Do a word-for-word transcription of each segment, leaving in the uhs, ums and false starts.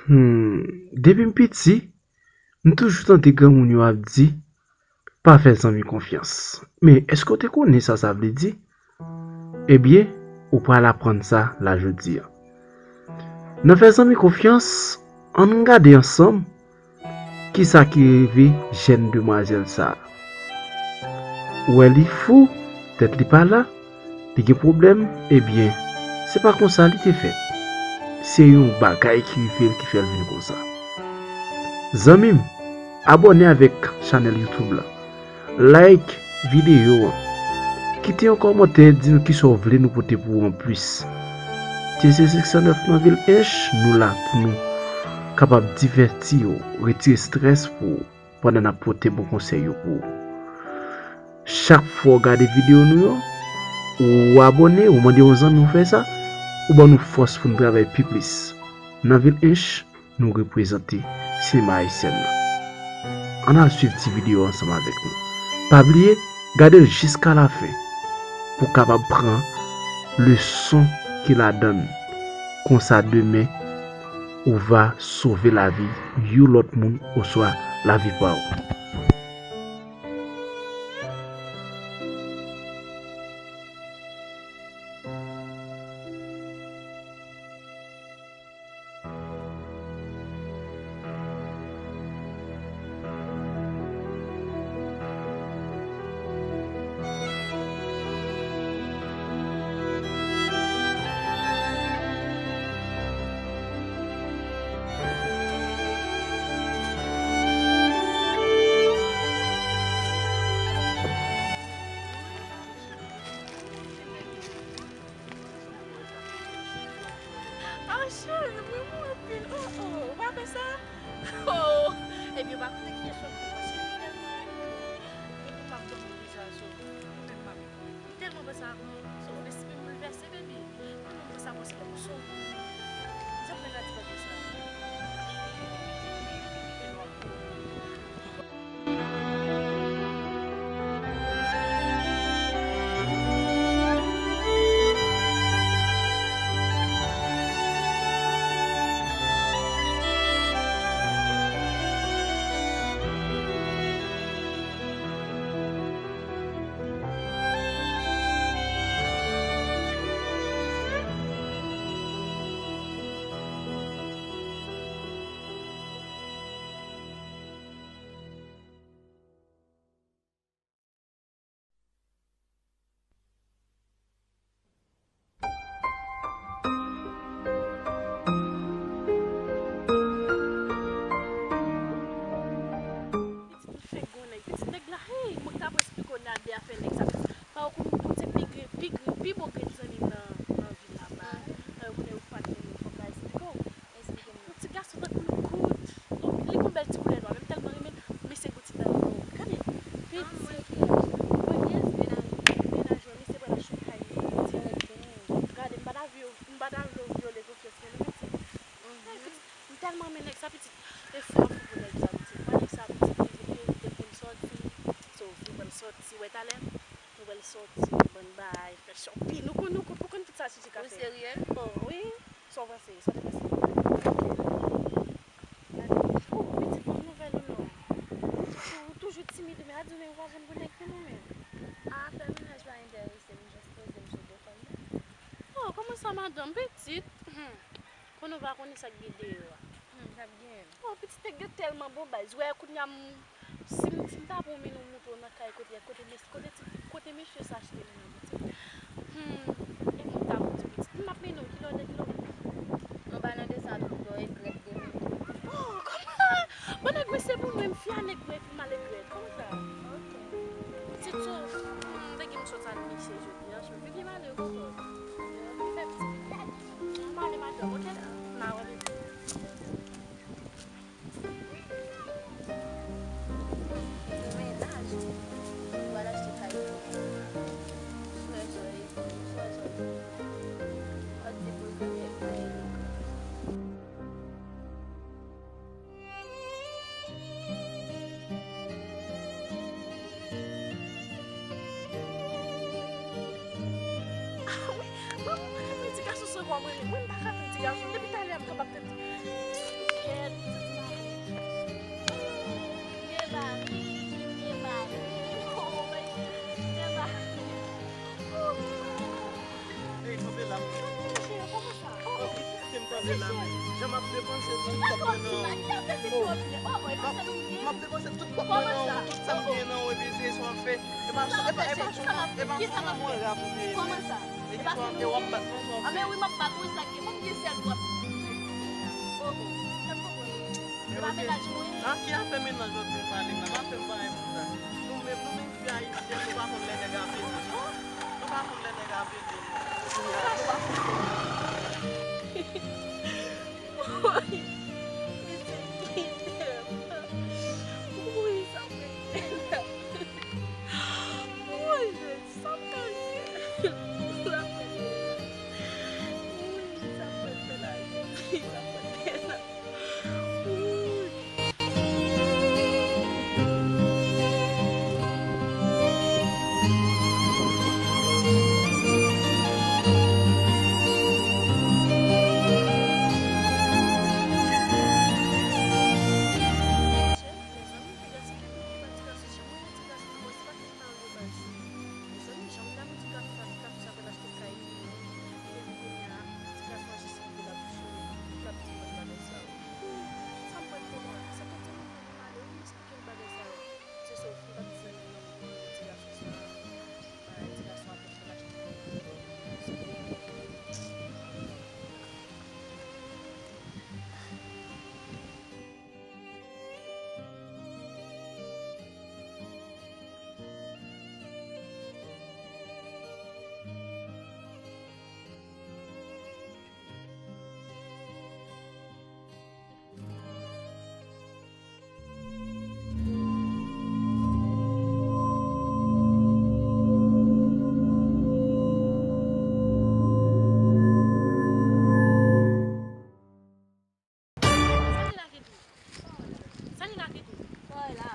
Hmm, depi m piti, m toujou tande granmoun yo ap di, pa fè zanmi konfyans. Men, èske w te konnen sa sa vle di? Ebyen, ou pral aprann sa la jodi a. Nan fè zanmi konfyans, ann gade ansanm kisa ki rive jèn demwazèl sa a. Ou wè li fou, tèt li pa la, li gen pwoblèm, ebyen, se pa konsa li te fèt. Se yon bagay ki rive l ki fè l vin konsa. Zanmi m, abòne avèk chanèl YouTube la. Like videyo an. Kite yon kòmantè, di nou kisa w vle nou pote pou ou anplis. T C senk san nèf nan vil Ench, nou la pou nou kapab divèti w, retire estrès pou ou, pandan n ap pote bon konsèy yo pou ou. Chak fwa w gade videyo nou yo, ou abòne, ou mande yon zanmi w fè sa, ou ban nou fòs pou n travay pi plis. Nan vil Ench, nou reprezante sinema ayisyèn nan. Ann al swiv ti videyo ansanm avèk nou. Pa bliye, gade l jiska lafen pou w kapab pran leson ki ladan l. Konsa demen, ou va sove lavi yon lòt moun oswa lavi pa w. Ah, cheri, mwen mou anpil. Oh, oh, ou pa fè sa? Oh, ebyen, pa koute kiyès w ap di, paske li tèlman renmen mwen. Mwen, m ap tann deja, so, mwen menm, m ap, m tèlman panse ak ou, so, lespri m boulvèse, baby. Mwen menm, m panse ak ou, se tankou se w mwen. Sa fè n a di bagay sa. Pitit, m fenk gon nèg. Pitit nèg la, hey, mwen k t ap esplike w Nadia fè nèg sa. Pitit, pa w konn, pitit, pi grenn, pi grenn, pi bon grenn zanmi m nan, nan vil la, pa. Sa yo konnen yo pa t renmen fòk la esplike w. Yon ti gason tankou l kout. Li gon bèl ti koulè nwa, men m tèlman renmen l. Mesye boutik la yo. Gade. Pitit. Mennaj mwen, mesye pral achte kay li. Gade, m pa ta vle, m pa ta vle w vyole konfyans mwen non, pitit. Ay, pitit, m tèlman renmen nèg sa, pitit. E fò fou pou nèg sa, pitit. Pa nèg sa, pitit, li, li, li te konn sòti. So, li pral sòti, wè talè. Nou pral sòti, bann bay, fè shopping. Nou konn, nou konn, nou konn tout sa Chichi ka fè. Ou serye? Oh, wi. Sa w panse? Sa w te panse? Oh, pitit, ban m nouvèl ou non. Ou toujou timid, men a di w, men ou pa janm gon nèg pou nou menm. Afè mennaj pa enterese m, jis poze m sou do fanm nan. Oh, kòman sa, madanm? Pitit. Hmm. Konnen w pa konnen sa k gen deyò a. Hmm, sa k genyen? Oh, pitit nèg yo tèlman bon baz. Wè, kounye a m, si m, si m ta pran yon moun montre w nan kay kote, kote mes-, kote ti, kote mesye sa achte li nan boutik. Hmm, e moun ta pou di pitit. M ap mennen w, kilè w de, kilè w vini? Anba nan desann, tout bò egrèt de mil. Oh, kòman? Bon, nèg mwen se pou mwen, m fè a nèg mwen, epi m al egrèt. Kòman sa? Ok. Pitit, so, hmm, m te gen m sot al misye jodi a, so, vin gen male yo konprann. Yo, vin fè pitit. M ale madanm, ok? N a wè pitit. Mennaj, ou al achte kay. Frè zòrèy, frè zòrèy. Ou ap depoze kay. Ah wi, mwen, mwen, mwen, ti gason se kwa mwen, mwen, mwen pa ka tann ti gason. Depi talè a m kapab tann ti. Jan m ap depanse tout kòb mwen nan ou. Oh, m ap, m ap depanse tout kòb mwen nan ou, tout sa m genyen nan ou, epi se sa w ap fè. E pa sou, e pa, e pa sou, e pa sou mwen rap ou te. E ki swa, e w ap bat mwen, swa w ap fè. Anben wi, m ap bat ou, sa gen. Mwen gen sèl dwa. Oh, oh. Sa m konprann. E pa mennaj mwen. A ki afè mennaj w ap vin pale m la? Pa fè m bagay konsa. Nou menm, nou menm fi ayisyèn, nou pa konn lè nèg ap ede nou. Nou pa konn lè nèg ap ede nou. Nou pa konn. Woy, misye kite m. Woy, sa fè. Woy, sa fè. Sa fè. Woy, sa fè la. Sa fè la. Sa m pral fè mwen, se tout se moun pou m ale, wi, m esplike l bagay sa yo. Se sa w fè, m pa t di sa nan ti gason sa, bay ti gason ap fè l achte. Sa li lage tou? Sa li lage tou? Sa li la?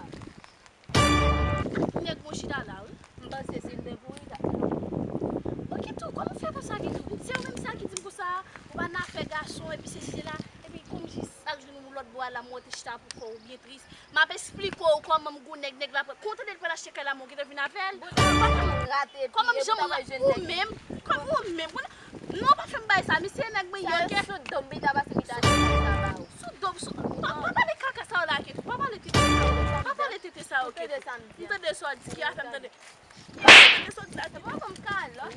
Nèg mwen chita la, wi. M panse se l te pou li, ta. Bon, Kitou, kòman w fè konsa, Kitou? Se ou menm sa ki di m konsa, ou pa nan afè gason, epi sesi, sela. Epi, kòm si sa k jwenn ou lòt bò a la, mwen te chita pou kò ou byen tris. M ap esplike w kòman m gon nèg, nèg la pran. Kon w tande l pral achte kay la, mwen gentan vin avè l. Kòman m janm ou menm, kòman ou menm, non, pa fè m bay sa, misye nèg mwen ye, oke? Sou do m, pita pase, pita achte kay sa ba ou. Sou do m, sou, pa, pa pale kaka sa yo la, Kitou, pa pale tete sa yo, pa pale tete sa yo, Kitou. M tande sa w di, ki afè m tande. M tande sa w di la, Kitou. Mwen ban m kalòt.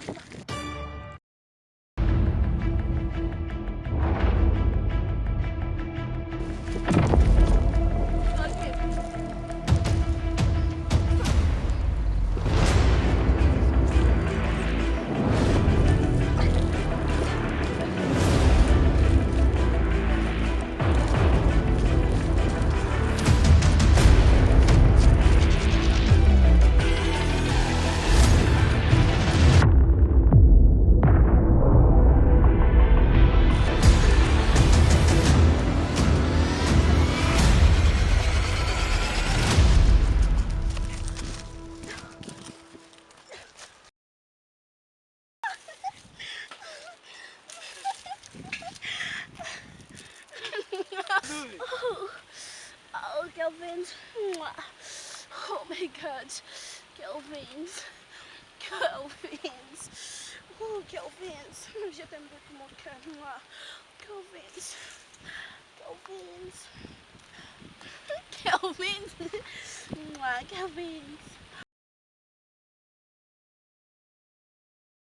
Oh, oh, Kelvin. Mwah. Oh my God. Kelvin. Kelvin. Oh, Kelvin. Je t'aime de tout mon cœur. Mwah. Kelvin. Kelvin. Kelvin. Mwah, Kelvin.